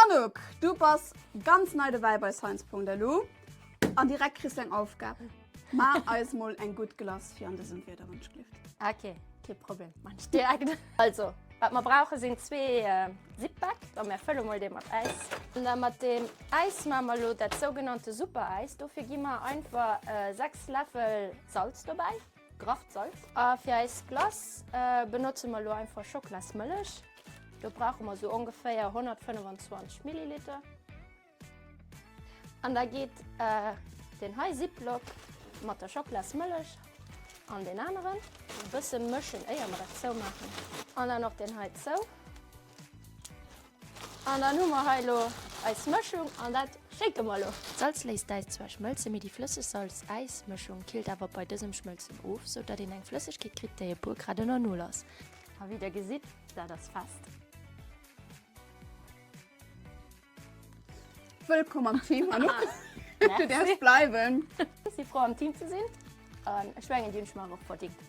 Anouk, du bass ganz nei dobäi bei Science.lu an direkt kriss du eng Aufgab. Maach eis mol eng gutt Glace fir an dësem Wieder, wann ech gelift. Ok, kee Problem, man ech direkt. Also, wat mer brauche sinn zwee Zipbag. Da mir fëlle mol dee mat Äis. An da mat deem Äis maache mer elo dat sougenannte Superäis. Dofir gi mer einfach 6 Läffel Salz dobäi, grafft Salz. A fir eis Glace benotze mer elo einfach Schocklasmëllech. Do brauche mer sou ongeféier 125 Milliliter. An da geet deen hei Ziploc mat der Schocklasmëllech an deen aneren. E bësse mëschen éier mer dat zoumaachen. An dann och deen hei zou. An dann hu mer hei elo eis Mëschung an dat schécke mer elo. D'Salz léisst d'Äis zwar schmëlzen, mee déi flësseg Salz-Äis-Mëschung killt awer bei dësem Schmëlzen of, sou datt een eng Flëssegkeet kritt, déi e puer Grad ënner Null ass. A wéi der gesitt, dat ass fest. Wëllkomm am Team, Anouk. Du däerfs bleiwen. Ech si frou am Team ze sinn an ech mengen, déi hunn ech mer awer och verdingt.